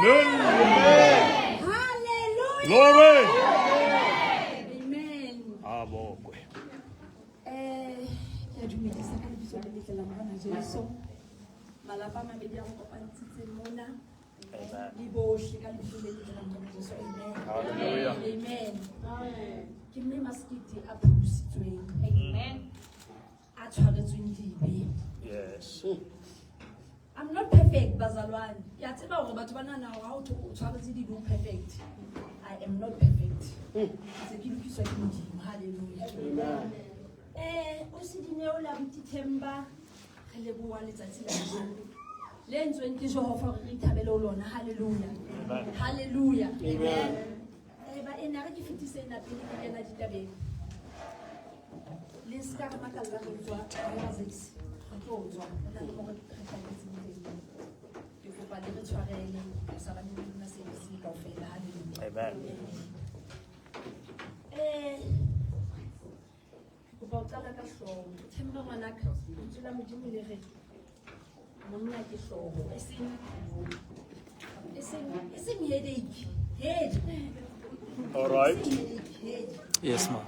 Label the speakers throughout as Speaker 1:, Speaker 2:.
Speaker 1: Amen.
Speaker 2: Hallelujah.
Speaker 1: Glory.
Speaker 2: Amen.
Speaker 1: Abokwe.
Speaker 2: Ke a dumedisa ka lebitso le letle la Morena Jesu. Malapa a mabedi a go kopantshitseng mona
Speaker 1: Amen.
Speaker 2: le bohle ka lebitso le letle la Morena Jesu. Amen.
Speaker 1: Hallelujah.
Speaker 2: Amen. Ke mme Masekete a pholositsweng.
Speaker 3: Amen.
Speaker 2: A tshwaretsweng dibe.
Speaker 1: Yes.
Speaker 2: I'm not perfect, bazalwane. Ke a tseba hore batho ba nahana hore ha o tho- o tshwaretse dibe o perfect. I am not perfect. Ntse ke lokiswa ke Modimo. Hallelujah. O se Dineo le abuti Themba, re leboha letsatsi la kajeno le entsweng ke Jehova hore re ithabele ho lona. Hallelujah.
Speaker 1: Amen.
Speaker 2: Hallelujah. Amen. Ba ena re ke fetise ena pele ke kena ditabeng. Le ska re makalla re tswa re ba zex. Re tlo tswa. Ho na le mo re hlahetseng teng. Ke kopa le re tshwarele ho sa bane le lona service kaofela. Hallelujah.
Speaker 1: Amen.
Speaker 2: Ke kopa ho qala ka hlooho. Themba ngwanaka, lentswe la Modimo le re monna ke hlooho, eseng headache. Head.
Speaker 1: All right.
Speaker 2: Eseng headache, head.
Speaker 4: Yes, ma'am.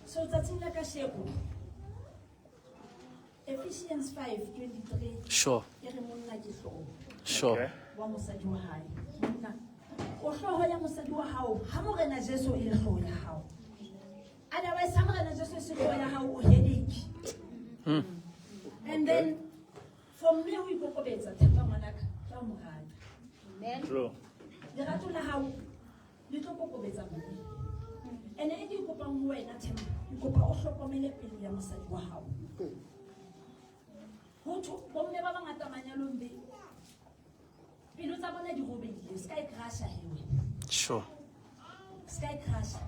Speaker 2: So tsatsing la kasheko, Ephesians 5:23. E re monna ke hlooho.
Speaker 4: Sure.
Speaker 1: Okay.
Speaker 2: Wa mosadi wa hae. Monna, o hlooho ya mosadi wa hao, ha Morena Jesu e le hlooho ya hao. Otherwise, ha Morena Jesu e se hlooho ya hao, o headache. And then, for me ho ikokobetsa, Themba ngwanaka, ke a mo rata.
Speaker 3: Amen.
Speaker 1: True.
Speaker 2: Lerato la hao le tlo kokobetsa mme. Ene e ke ikopang ho wena, Themba, ke kopa o hlokomele pelo ya mosadi wa hao. Ho thwe bomme ba bangata manyalong be pelo tsa bona di robehile, se ka e crusha he wena. Se ka e crusha.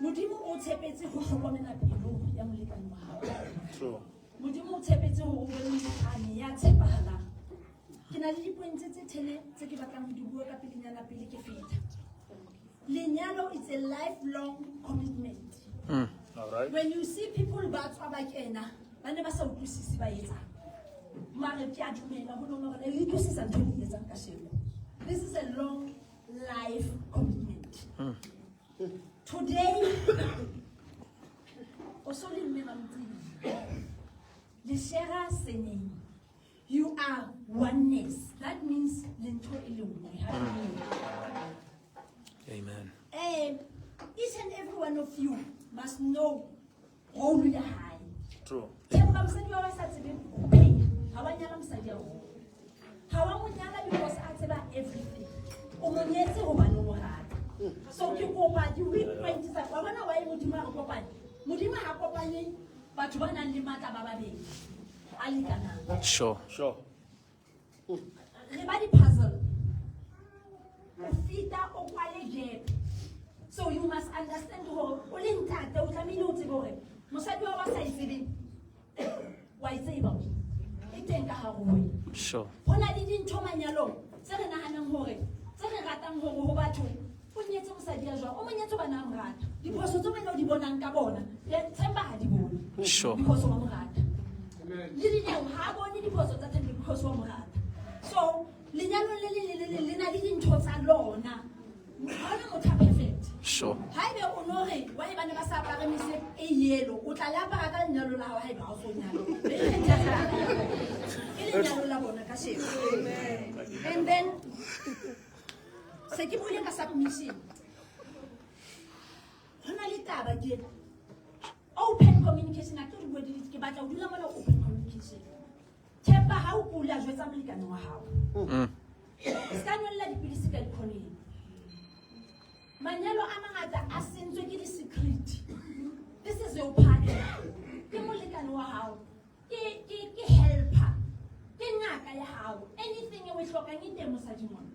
Speaker 2: Modimo o tshepetse ho hlokomela pelo ya molekane wa hao.
Speaker 1: True.
Speaker 2: Modimo o tshepetse hore o be molekane ya tshepahalang. Ke na le dipointse tse 10 tse ke batlang ho di bua ka pelenyana pele ke feta. Lenyalo it's a lifelong commitment.
Speaker 1: All right.
Speaker 2: When you see people ba tswa ba kena, ba ne ba sa utlwisise ba etsang. Mare ke a dumela ho lona hore le utlwisisa ntho e le etsang kasheno. This is a long life commitment. Today, o so le mme Mamtsini, le share surname. You are oneness. That means le ntho e le nngwe. Hallelujah.
Speaker 4: Amen.
Speaker 2: Each and every one of you must know role ya hae.
Speaker 1: True.
Speaker 2: Themba mosadi wa sa tsebe ho pheha, ha wa nyala mosadi ya hao. Ha wa mo nyala because a tseba everything. O mo nyetse hobane o mo rata. So ke kopa di weak points tsa wa bona why Modimo a re kopanye. Modimo ha kopanye batho ba nang le matla ba babedi a lekanang.
Speaker 4: Sure.
Speaker 1: Sure.
Speaker 2: Re ba di-puzzle. O fita o kwale gap. So you must understand hore o le ntate o tlamehile o tsebe hore mosadi wa sa e tsebeng wa e tseba e teng ka hare ho wena. Ho na le dintho manyalong tse re nahanang hore tse re ratang hore ho batho o nyetse mosadi ya jwang, o mo nyetse hobane a mo rata. Diphoso tse wena o di bonang ka bona, le Themba ha di bone. Because wa mo rata. Le Dineo ha a bone diphoso tsa Themba because wa mo rata. So lenyalo le le le le le na le dintho tsa lona. Ha hona motho a perfect. Haebe o no re wa e bane ba sa apare mese e yellow, o tla le apara ka lenyalo la hao haeba ha o so nyalo. Ke lenyalo la bona ka sheko. And then se ke buile ka submission. Ho na le taba ke open communication, a ke re bue di ke batla ho dula mona open communication. Themba ha o kula jwetsa molekane wa hao. Se ka nwella dipidisi ka dikhoneng. Manyalo a mangata a sentswe ke di-secret. This is your partner. Ke molekane wa hao. Ke helper. Ke ngaka ya hao. Anything e o e hlokang e teng mosadi mona.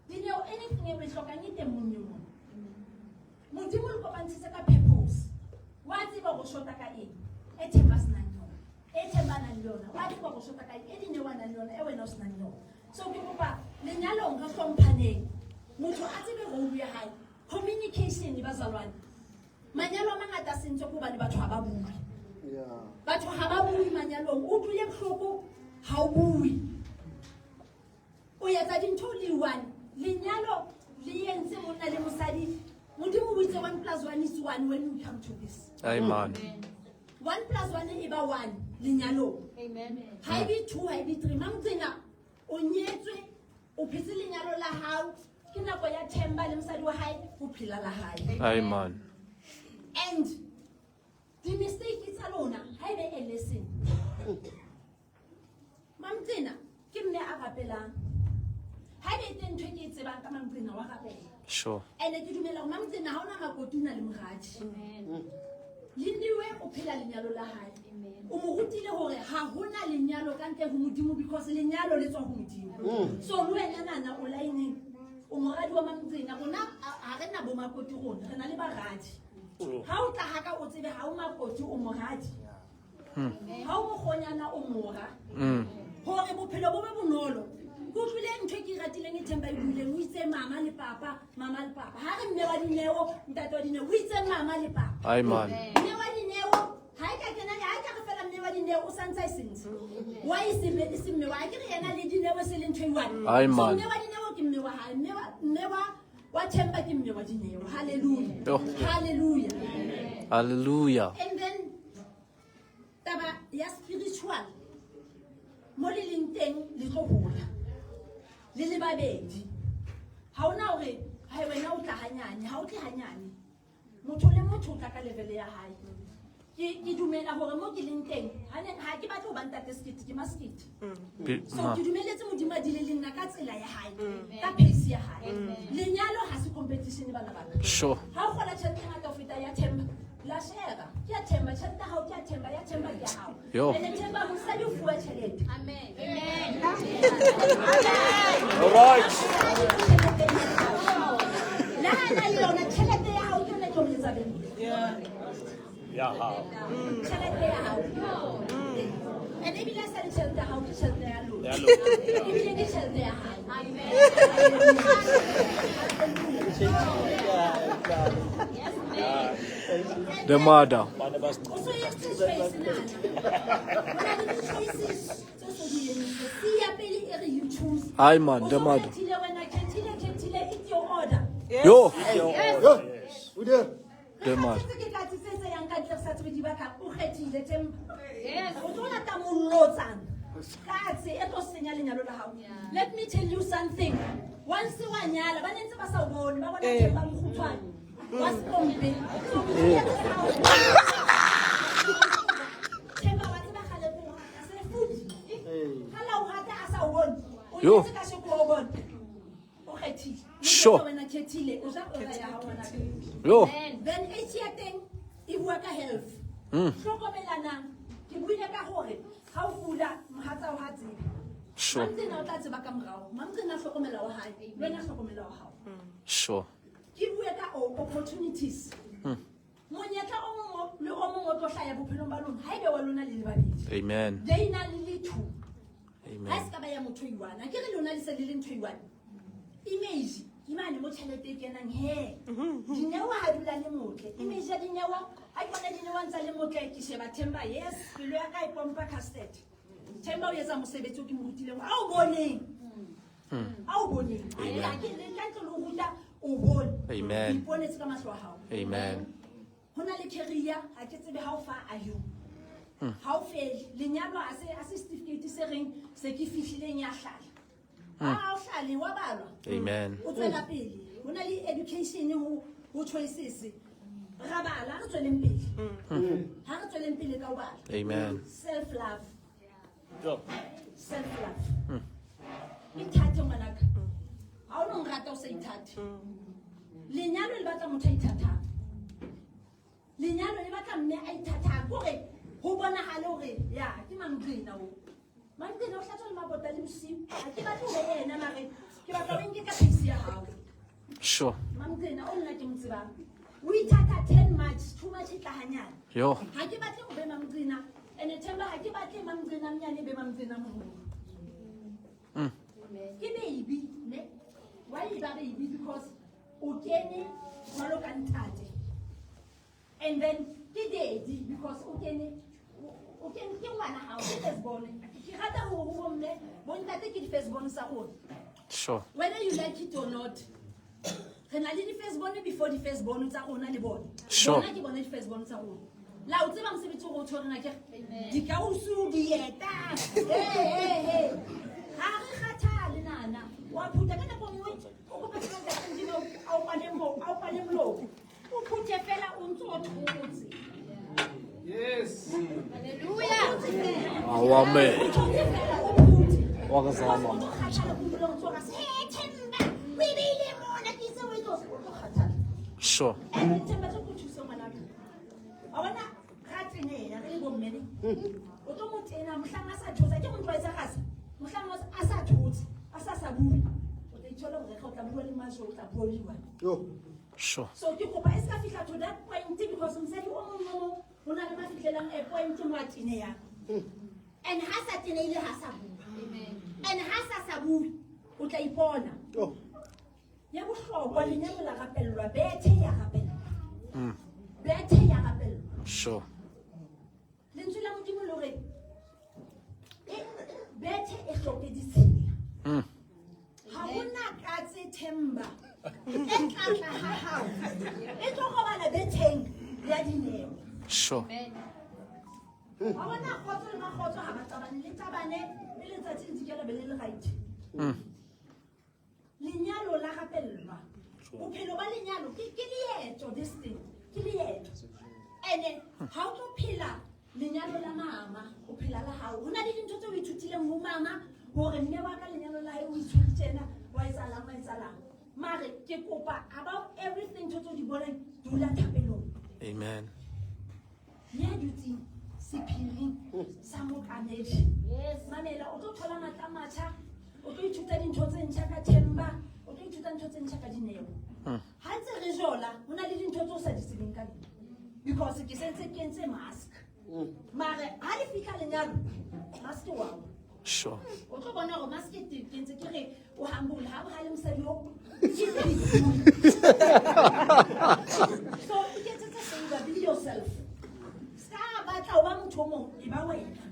Speaker 2: Dineo, anything e o e hlokang e teng monneng mona. Modimo le kopantshitse ka purpose. Wa tseba hore o shota ka eng? E Themba a senang yona. E Themba a nang le yona. Wa tseba hore o shota ka eng? E Dineo a nang le yona, e wena o senang yona. So ke kopa lenyalong re hlomphaneng. Motho a tsebe role ya hae. Communication bazalwane. Manyalo a mangata a sentswe ke hobane batho ha ba bue. Batho ha ba bue manyalong. O utlwile bohloko, ha o bue. one when we come to this.
Speaker 4: Amen.
Speaker 2: 1 plus 1 e ba 1 lenyalong. Ha e be 2, ha e be 3. Mamtsena o nyetswe, o phetse lenyalo la hao, ke nako ya Themba le mosadi wa hae ho phela la hae.
Speaker 4: Amen.
Speaker 2: And di-mistake tsa lona ha e be a lesson. Mamtsena ke mme a rapelang. Ha e be teng ntho e ke e tsebang ka Mamtsena wa rapela.
Speaker 4: Sure.
Speaker 2: Ene ke dumela hore Mamtsena ha ona makoti o na le moradi. Lindiwe o phela lenyalo la hae. O mo rutile hore ha hona lenyalo ka ntle ho Modimo, because lenyalo le tswa ho Modimo. So le wena nana o line-eng, o moradi wa Mamtsena. Rona ha re na bo makoti, rona re na le baradi. Ha o tla haka o tsebe ha o makoti, o moradi. Ha o mokgonyana, o mora. Hore bophelo bo be bonolo. Ke utlwile ntho e ke e ratileng e Themba e buileng, o itse mama le papa, mama le papa. Ha re mme wa Dineo, ntate wa Dineo, o itse mama le papa.
Speaker 4: Amen.
Speaker 2: Mme wa Dineo, ha e ka kena, ha e ka re fela mme wa Dineo o santse a e sentle. Wa e se mme, e se mme wa, ha ke re yena le Dineo se le ntho e one.
Speaker 4: Amen.
Speaker 2: So mme wa Dineo ke mme wa hae, mme wa Themba ke mme wa Dineo. Hallelujah.
Speaker 4: Yo.
Speaker 2: Hallelujah.
Speaker 4: Hallelujah.
Speaker 2: And then taba ya spiritual mo le leng teng le tlo hola le le babedi. Ha hona hore hai wena o tla hanyane, ha o tle hanyane. Motho le motho o tla ka level ya hae. Ke dumela hore mo ke leng teng, ha ne ha ke batle ho ba ntate sekete, ke masekete. So ke dumeletse Modimo a dile le nna ka tsela ya hae, ka pace ya hae. Lenyalo ha se competition bana ba ka.
Speaker 4: Sure.
Speaker 2: Ha o kgola tjhelete e ngata ho feta ya Themba, la share. Ke ya Themba, tjhelete ya hao ke ya Themba, ya Themba ke ya hao.
Speaker 4: Yo.
Speaker 2: And Themba mosadi o fuwa tjhelete.
Speaker 3: Amen.
Speaker 1: All right.
Speaker 2: La na le yona tjhelete ya hao ke yona e tlo mo etsa beng.
Speaker 1: Ya hao.
Speaker 2: Tjhelete ya hao. And ebile ha sa le tjhelete ya hao, ke tjhelete ya lona.
Speaker 1: Ya lona.
Speaker 2: Ebile ke tjhelete ya hae.
Speaker 3: Amen.
Speaker 4: The mother.
Speaker 1: Ba ne ba se
Speaker 2: O so entse choice nana. Ho na le di-choices tse so di entse. C ya pele e re you choose.
Speaker 4: Amen,
Speaker 2: O
Speaker 4: the
Speaker 2: so
Speaker 4: mother.
Speaker 2: kgethile wena, khethile, khethile, it's your order.
Speaker 4: Yo.
Speaker 1: Yes.
Speaker 4: The
Speaker 2: Re
Speaker 4: mother.
Speaker 2: kgathetse ke katse tse tse yang ka ntle re sa tsebe di batlang. O kgethile Themba.
Speaker 3: Yes.
Speaker 2: O tlo lata molotsana. Katse e tlo senya lenyalo la hao. Let me tell you something. Once wa nyala, ba ne ntse ba sa o bone, ba bona Themba mokgutshwane. Wa sekompe. So Themba wa tseba kgale ko o rata se futhi. Ha la o rata a sa o bone. O
Speaker 4: Yo.
Speaker 2: nyetse kasheko wa o bone. O kgethile. Le
Speaker 4: Sure.
Speaker 2: wena khethile, o ja order ya hao ngwana ka.
Speaker 4: Yo.
Speaker 2: Then H ya teng e bua ka health. Hlokomelanang. Ke buile ka hore ha o kula mohatsa o ha tsebe.
Speaker 4: Sure.
Speaker 2: Mamtsena o tla tseba ka morao. Mamtsena hlokomela wa hae, le wena hlokomela wa hao.
Speaker 4: Sure.
Speaker 2: Ke bue ka opportunities. Monyetla o mong le o mong o tlo hlaya bophelong ba lona, ha ebe wa lona le le babedi.
Speaker 4: Amen.
Speaker 2: They na le le two. Ha e
Speaker 4: Amen.
Speaker 2: se ka ba ya motho e one. Akere lona le se le le ntho e one. Image ke mane mo tjhelete e kenang he. Dineo ha dula le motle. Image ya Dineo, ha ke bona Dineo a ntsa le motle, ke sheba Themba, yes, pelo ya ka e pompa custard. Themba o etsa mosebetsi o ke mo rutileng. A o boneng. A o boneng. Ha ke le ka ntle le ho ruta, o bone.
Speaker 4: Amen.
Speaker 2: O iponetse ka mahlo a hao.
Speaker 4: Amen.
Speaker 2: Ho na le career, ha ke tsebe how far are you. Ha o fele, lenyalo ha se certificate se reng se ke fihlileng ya hlala. Ha o hlale wa balwa.
Speaker 4: Amen.
Speaker 2: O tswela pele. Ho na le education ho choices. Ra bala, re tsweleng pele. Ha re tsweleng pele ka ho bala.
Speaker 4: Amen.
Speaker 2: Self love.
Speaker 1: Yo.
Speaker 2: Self love. Ithate ngwanaka. Ha o no nrata o sa ithate. Lenyalo le batla motho a ithatang. Lenyalo le batla mme a ithatang hore ho bonahale hore ya ke Mamqina o. Mamqina o hlatswa le mabota le bosiu. Ha ke batle ho be yena mare ke batla o nke ka pace ya hao.
Speaker 4: Sure.
Speaker 2: Mamqina o nna ke mo tsebang. O ithata 10 much, too much e tla hanyane.
Speaker 4: Yo.
Speaker 2: Ha ke batle ho be Mamqina. Ene Themba ha ke batle Mamqina mnyane be Mamqina moholo. Ke baby, ne? Why e ba baby? Because o kene jwalo ka ntate. And then ke daddy because o kene, o kene ke ngwana hao, ke firstborn. Ke rata hore ho bomme, bo ntate ke di-firstborn sa rona.
Speaker 4: Sure.
Speaker 2: Whether you like it or not. Re na le di-firstborn before di-firstborn tsa rona le bona.
Speaker 4: Sure.
Speaker 2: Bona ke bona di-firstborn tsa rona. La o tseba mosebetsi o re o tshwereng akere? Dikausu, dieta. Hey. Ha re kgathale nana. Wa phutha ka nako nngwe o kope fela ntate Modimo a o kwale a o kwale molomo. O phuthe fela o ntse o thotse.
Speaker 3: Yes.
Speaker 2: Hallelujah.
Speaker 4: Amen.
Speaker 2: O thotse fela o phuthe.
Speaker 4: Wa re zama.
Speaker 2: O tlo kgathala kudu o ntse o ra se, "Hey, Themba, o e beile mona, ke itse o e tlo-" O tlo kgathala.
Speaker 4: Sure.
Speaker 2: And Themba, tlo ke o thuse ngwanaka. Wa bona, ra teneha re le bomme ne. O tlo mo tena mohlang a sa thotse, ke mo tlwaetsa gase. Mohlang a sa thotse, a sa sa bue. O tla ithola hore o tla bua le majwe, o tla bua le one.
Speaker 5: Yo.
Speaker 4: Sure.
Speaker 2: So ke kopa e ska fihla to that point because mosadi o mong le o mong ho na le ma fihlelang a point mo a tenehang. And ha sa tenehile ha sa bua. And ha sa sa bue, o tla ipona.
Speaker 5: Yo.
Speaker 2: Ya bohlokwa lenyalo la rapellwa, bethe ya rapellwa. Bethe ya rapellwa.
Speaker 4: Sure.
Speaker 2: Lentswe la Modimo le hore bethe e hloke ditshila. Ha hona katse Themba e tla tla ha hao. E tlo robala betheng ya Dineo.
Speaker 4: Sure.
Speaker 2: Ha bona kgotso le makgotso ha ba qabane, le qabane le letsatsi le dikela be le le right. Lenyalo la rapellwa. Bophelo ba lenyalo ke leeto, this thing ke leeto. Ene ha o tlo phela lenyalo la mama, o phela la hao. Ho na le dintho tseo o ithutileng ho mama hore mme wa ka lenyalo la hae o itshwere tjena, wa etsahalang, wa etsahalang. Mare ke kopa about everything ntho tseo di bonang, dula thapelong.
Speaker 4: Amen.
Speaker 2: Ya dutseng sephiring sa mokamedi. Mamela, o tlo thola matla a matjha, o tlo ithuta dintho tse ntjha ka Themba, o tlo ithuta ntho tse ntjha ka Dineo. Ha ntse re jola, ho na le dintho tseo o sa di tsebeng ka nna. Because ke sentse ke entse mask. Mare ha le fihla lenyalo, mask wa wa.
Speaker 4: Sure.
Speaker 2: O tlo bona hore mask ke ntse ke re o humble, ha bohale mosadi o. So iketsetse favor, be yourself. Ska batla ho ba motho o mong, e ba wena.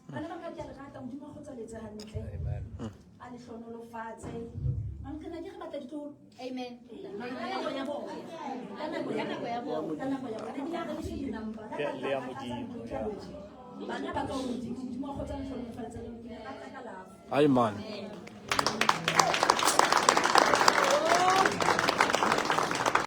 Speaker 2: Bana ba ka ke a le rata, Modimo a kgotsaletse hantle. A le hlohonolofatse. Mamqena ke re batla ditloholo.
Speaker 6: Amen.
Speaker 2: Ka nako ya bona. Ka nako ya bona. Ka nako ya bona. Ebile ha re le fe di-number. Ka
Speaker 1: Le ya Modimo, ya.
Speaker 2: Bana ba tswa ho Modimo. Modimo a kgotsa le hlohonolofatse le ke le rata ka love.
Speaker 4: Amen.
Speaker 6: Amen.